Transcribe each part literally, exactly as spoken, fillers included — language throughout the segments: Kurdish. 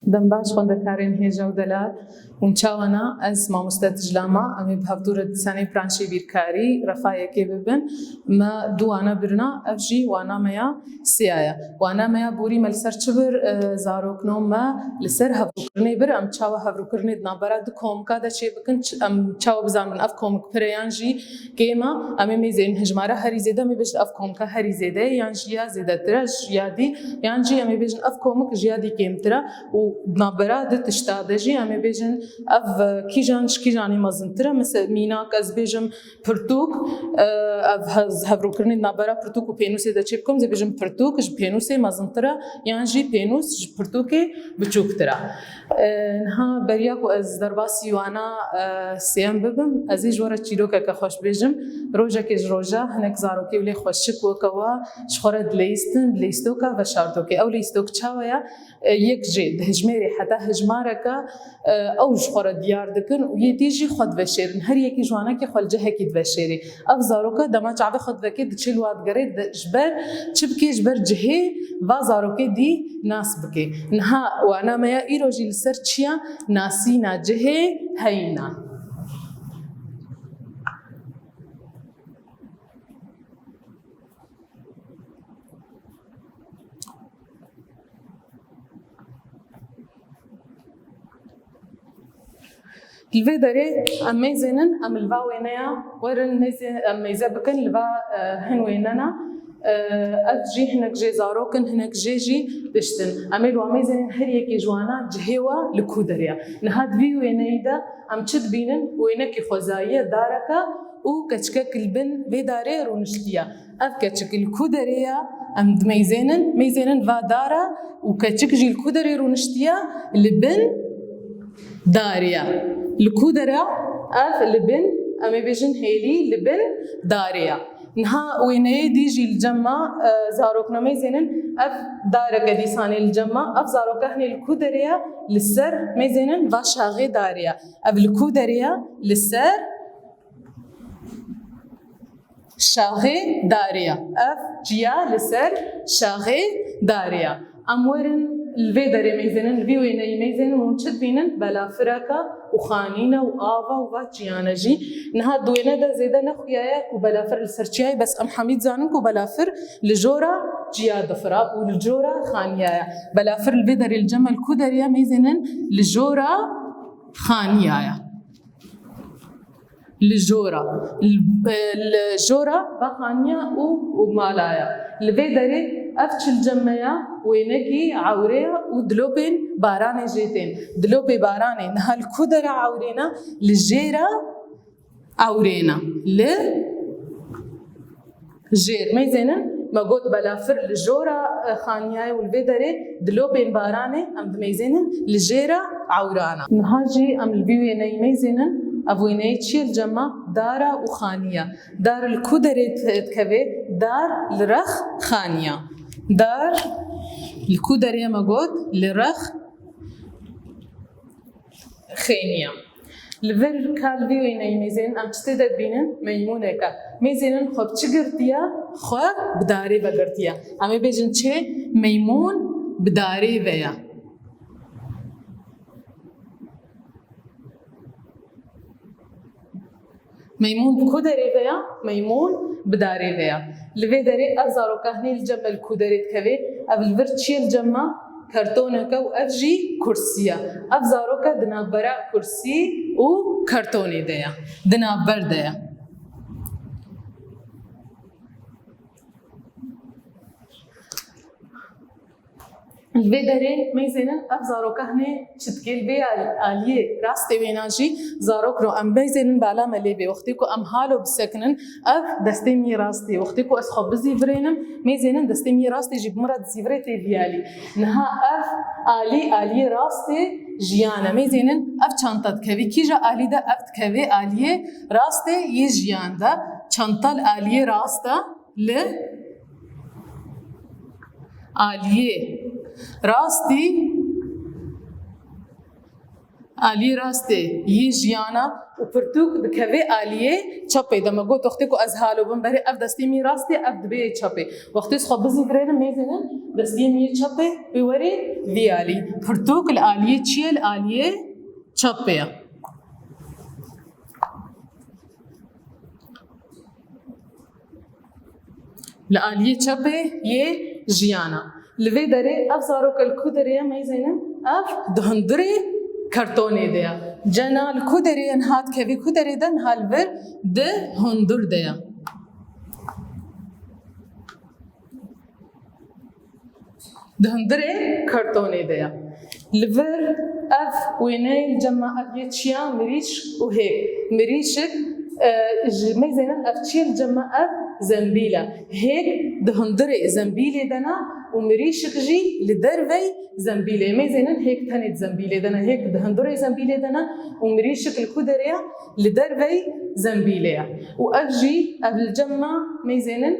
Dem baş xwendekarên hêja û delal. Hûn çawa ne? Ez mamoste Tijlama, em ê bi hevdû re di senê branşê bîrkarî refa yekê bibin. Me du wane birina, ev jî wana me ya sêya ye. Wana me ya borî me li ser çi bir, e, zarokno me li ser hevrûkirinê bir, em çawa hevrûkirinê di navbera du komika de çê bikin, ç-, em çawa bizanibin ev komik pir e yan jî kêm e, em ê mêzên hijmara herî zêde, em ê bêjin ev komika herî zêde ye, yan jî ya zêdetir e, ji ya dî, yan jî em ê bêjin ev komik ji ya dî kêmtir e û di navbera du tişta de jî em ê bêjin ev, e, kîjan ji kîjanî mezintir e. Misal, mînak ez bêjim pirtûk, e, ev hez-, hevrûkirinê di navbera pirtûk û pênûsê de çê bikim, ez ê bêjim pirtûk ji pênûsê mezintir e, yan jî pênûs ji pirtûkê biçûktir e. E, niha beriya ku ez derbasî wana, e, sêyem bibim, ez ê ji we re çîrokeke xweş bêjim. Rojekê ji roja hinek zarokê wê lê xweşik weke we ji xwe re dileyîstin, di leyîstoka veşartokê. Ew leyîstok çawa ye? E, yek jê dihijmêrê heta hijmareke, e, ew ji xwe re diyar dikin û yê dî jî xwe diveşêrin. Her yekî ji wanekî xwe li cihekî diveşêrê. Ev zaroka dema çavê xwe divekê diçe li wa digerê, de-, ji ber çi bikê, ji ber cihê va zarokê dî nas bikê. Niha wana me ya îro jî li ser çi ya? Nasîna cihê heyîna. Li vê derê em mêzênin, em li va wêneya werin mêze-, em mêze bikin li va, e, hin wênena. E, ev jî hinek jê zarok in, hinek jê jî tişt in. Em ê li wa mêzênin, her yekê ji wana cihê we li ku derê ye. Niha di vî wêneyî de em çi dibînin? Wênekî xwezayî ye, dareke û keçikek li bin vê darê rûniştiye. Ev keçik li ku derê ye? Em dimeyzênin, mêzênin va dara û keçik jî li ku derê rûniştiye? Li bin darê ye. Li ku dere? Ev li bin, em ê bêjin hêlî li bin darê ye. Niha wêneyê dî jî li cem me, e, zarokna mêzênin, ev dareke dîsanê li cem me, ev zaroka hinê li ku derê ye? Li ser mêzênin va şaxê darê ye. Ev li ku derê ye? Li ser şaxê darê ye. Ev çiya li ser şaxê darê ye. Em werin li vê derê mêzênin, li vî wêneyî mêzênin, hûn çi dibînin? Belafireke û xanîne û ava û va çiyane jî. Niha di wêne de zêde nexuyaye ku belafir li ser çiyayê, bes em hemî dizanin ku belafir li jora çiya difira û li jora xaniya ye. Belafir li vê derê li cem me li ku derê ye? Mêzênin li jora xaniya ye. Li jora. Li, li jora va xaniya û, û mala ye. Li vê derê ev çi li cem me ya? Wênekî ewrê ye û dilopên baranê jê tên. Dilopê baranê niha li ku dera ewrêne? Li jêra ewrêne. Li jêr. Mêzênin, me got belafir li jora, e, xaniyayê û li vê derê dilopên baranê em dimeyzênin li jêra ewrana. Niha jî em li vî wêneyî mêzênin, ev wêneyê çi ye li cem me? Dara û xaniya. Dar li ku derê di-, dikeve? Dar li rex xaniya. Dar li ku derê me got? Li rex xêniya. Li vir ka li vê wêneyî mêzênin em çi tê de dibînin? Meymûnek e. Mêzênin xwe bi çi girtiye? Xwe bi darê ve girtiye. Em ê bêjin çi? Meymûn bi darê ve ye. Meymûn bi ku derê ve ya? Meymûn bi darê ve ya. Li vê derê ev zaroka hinê li cem me li ku derê dikeve? Ev li vir çi ye li cem me? Kartoneke û ev jî kursî ye. Ev zaroka di navbera kursî û kartonê de ye. Di navber de ye. Li vê derê mêzênin ev zaroka hinê çi dike? Li vê al-, aliyê rastê wêna jî zarok ro em mêzênin bala me lê bê. Wextê ku em halo bisekinin, ev destê min yê rastê. Wextê ku ez xwe bizîvirênim, mêzênin destê min yê rastê jî bi min re dizîvirê tê vî alî. Niha ev alî, aliyê rastê jiyan e. Mêzênin ev çanta dikevî kîja alî de? Ev dikevê aliyê rastê yê jiyan de. Çanta li aliyê rast e. Li aliyê rastî Aliyê rastê yê jiyana û pirtûk dikeve aliyê çepê de. Me got, wextê ku ez halo bim berê, ev destê min rastê, ev dibe yê çepê. Wextê ez xwe bizîvirênim, mêzênin destê min yê çepê wê werê vî alî. Pirtûk li aliyê çi ye? Li aliyê çepê ye. Li aliyê çepê yê jiyana. Li vê derê ev zaroka li ku derê ye, mêzênin? Ev di hundirê kartonê de ye. Cena li ku derê ye? Niha dikevê ku derê de? Niha li vir di hundir de ye. Di hundirê kartonê de ye. Li vir ev wêneyê li cem me, ev yê çi ya? Mirîşk û hêk. Mirîşk, e, ji mêzênin ev çi ye li cem me? Ev zembîl e. Hêk di hundirê zembîlê de ne û mirîşk jî li dervey zembîlê. Mêzênin hêk tenê di zembîlê de ne. Hêk di hundirê zembîlê de ne û mirîşk li ku derê ye? Li dervey zembîlê ye. Û ev jî, ev li cem me, mêzênin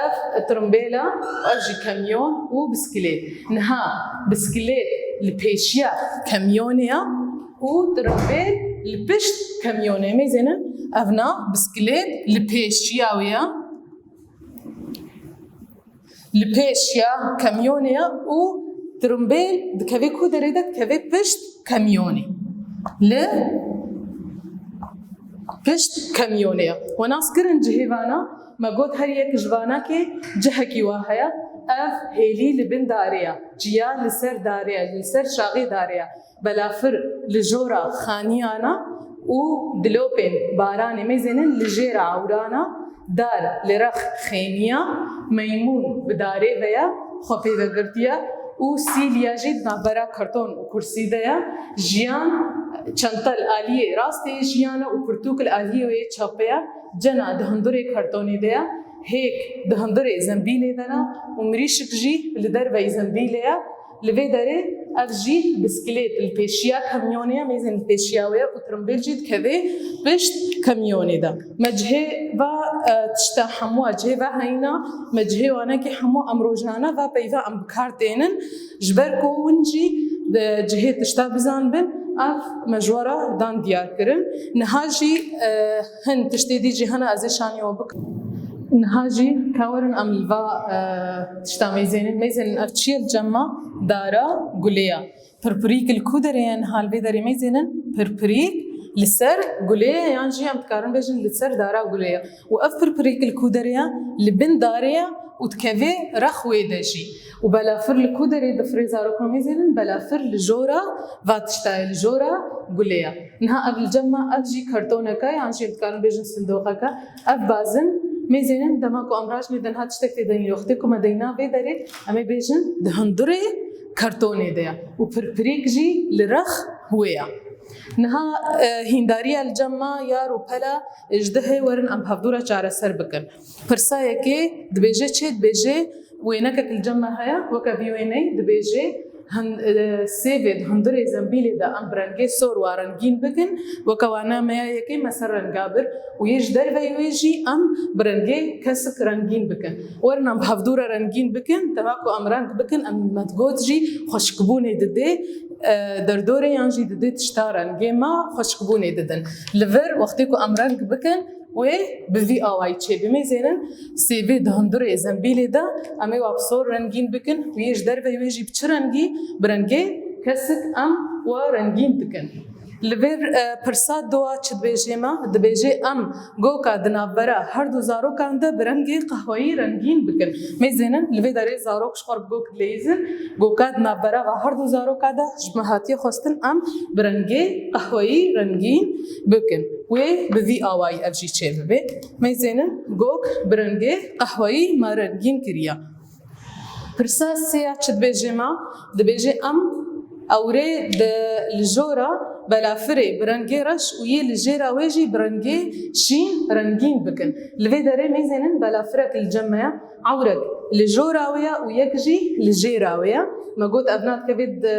ev tirimbêl e, ev jî kamyon û biskilêt. Niha biskilêt li pêşiya kamyonê ye û tirimbêl li pişt kamyonê. Mêzênin ev na biskilêt li pêşiya wê ye. Li pêşiya kamyonê ye û tirimbêl dikeve ku derê de? Dikeve pişt kamyonê. Li pişt kamyonê ye. We nas kirin cihê vana? Me got her yek ji vanakê cihekî wa heye. Ev hêlî li bin darê ye. Çiya li ser darê ye, li ser şaxê darê ye. Belafir li jora xaniyana û dilopên baranê, mêzênin li jêra ewrana, dar li rex xêniya, meymûn bi darê ve ye, xwe pê ve girtiye û sîliya jî di navbera karton û kursî de ye. Jiyan, çenta li aliyê rastê yê jiyan e û pirtûk li aliyê wê yê çapê ye. Cena di hundirê kartonê de ye. Hêk di hundirê zembîlê de ne û mirîşik jî li derveyî zembîlê ye. Li vê derê ev jî biskilêt li pêşiya kamyonê ye, mêzên li pêşiya wê ye û tirimbêl jî dikeve pişt kamyonê de. Me cihê va, e, tişta hemû, cihê va heyna, me cihê wanekî hemû em rojane va peyva em bi kar tênin. Ji ber ku hûn jî di cihê tişta bizanibin, ev me ji we re dan diyar kirin. Niha jî, e, hin tiştê dî jî hene, ez ê şanî we bikim. Niha jî ka werin em li va, e, tişta mêzênin. Mêzênin ev çi ye li cem me? Dara gulê ye. Pirpirîk li ku derê ye? Niha li vê derê mêzênin pirpirîk li ser gulê ye, yan jî em dikarin bêjin li ser dara gulê ye. Û ev pirpirîk li ku derê ye? Li bin darê ye û dikeve rex wê de jî. Û belafir li ku derê difirê, zarokên mêzênin? Belafir li jora va tişta ye, li jora gulê ye. Niha ev li cem me, ev jî kartoneke, yan jî em dikarin bêjin sindoqeke. Ev bazin, mêzênin, dema ku em rajinê de niha tiştek tê de nîne. Wextê ku me deyna vê derê, em ê bêjin di hundirê kartonê de ye û pirpirîk jî li rex wê ye. Niha, e, hîndariya li cem me, yar û pela, e, ji dihê werin em bi hevdû re çareser bikin. Pirsa yekê dibêje çi? Dibêje, wênekek li cem me heye, weke vî wêneyî dibêje, hin-, e, sêvê di hundirê zembîlê de em bi rengê sor wa rengîn bikin, weke wana me ya yekê me ser renga bir û yê ji derveyî wê jî em bi rengê kesik rengîn bikin. Werin em bi hevdû re rengîn bikin, dema ku em reng bikin, em me digot jî xweşikbûnê didê, e, derdorê yan jî didê tişta rengê me xweşikbûnê didin. Li vir wextê ku em reng bikin, wê bi vî awayî çêbe. Mêzênin sêvê di hundirê zembîlê de em ê wa bi sor rengîn bikin û yê ji derveyî wê jî bi çi rengî? Bi rengê kesik em wa rengîn dikin. Li vê, e, pirsa dua çi dibêje me? Dibêje em goka di navbera her du zarokan de bi rengê qehweyî rengîn bikin. Mêzênin li vê derê zarok ji xwe re bi gok dileyîzin. Goka di navbera va her du zaroka de ji me hatiye xwestin em bi rengê qehweyî rengîn bikin. Wê bi vî awayî ev jî çêbibe. Mêzênin gok bi rengê qehweyî me rengîn kiriye. Pirsa sê ya çi dibêje me? Dibêje em ewrê di li jora belafirê bi rengê reş û yê li jêra wê jî bi rengê şîn rengîn bikin. Li vê derê mêzênin belafirek li cem me ye. Ewrek li jora wê ye û yek jî li jêra wê ye. Me got ev nadikeve di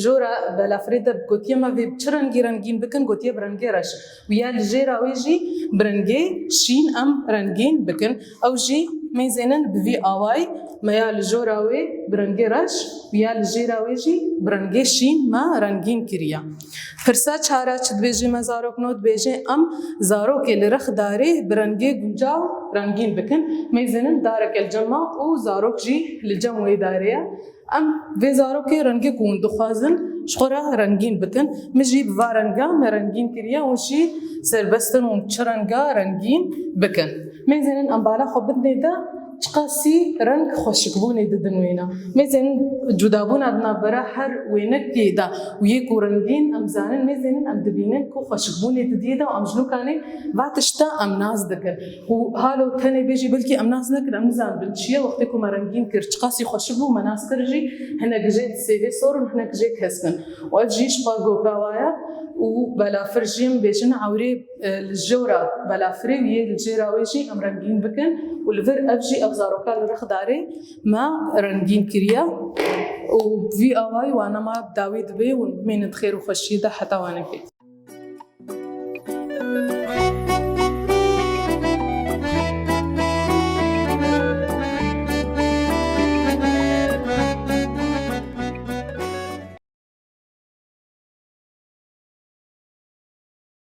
jora belafirê de, gotiye me vê bi çi rengî rengîn bikin, gotiye bi rengê reş. Û ya li jêra wê jî bi rengê şîn em rengîn bikin. Ew jî Mêzênin bi vî awayî me ya li jora wê bi rengê reş û ya li jêra wê jî bi rengê şîn me rengîn kiriye. Pirsa çara çi dibêjê me zarok no dibêjê em zarokê li rexdarê bi rengê guncaw rengîn bikin. Mêzênin dareke li cem me û zarok jî li cem wê darê ye. Em vê zarokê rengê ku hûn dixwazin ji xwe re rengîn bikin. Min jî bi va renga me rengîn kiriye, hûn jî serbest in hûn çi renga rengîn bikin. Mêzênin em bala xwe bidinê de çiqasî reng xweşikbûnê didin wêna. Mêzênin cudabûna di navbera her wênekê de û yê ku rengîn em zanin, mêzênin em dibînin ku xweşikbûnê didiyê de û em ji nûkanê va tişta em nas dikin. Û halo tenê bêjî belkî em nas nekin, em nizanin bin çi ye, wextê ku me rengîn kir, çiqasî xweşik bû, me nas kir jî hinek jê di sêvê sor in, hinek jê kesk in. Û ev jî ji xwe goka wa ye û belafir jî em bêjin ewrê, e, li jora belafirê û yê li jêra wê jî em rengîn bikin û li vir ev jî ev zaroka li rexdarê me rengîn kiriye û vî awayî wana me bi dawî dibe û bimînin di xêr û xweşiyê de heta wanekê.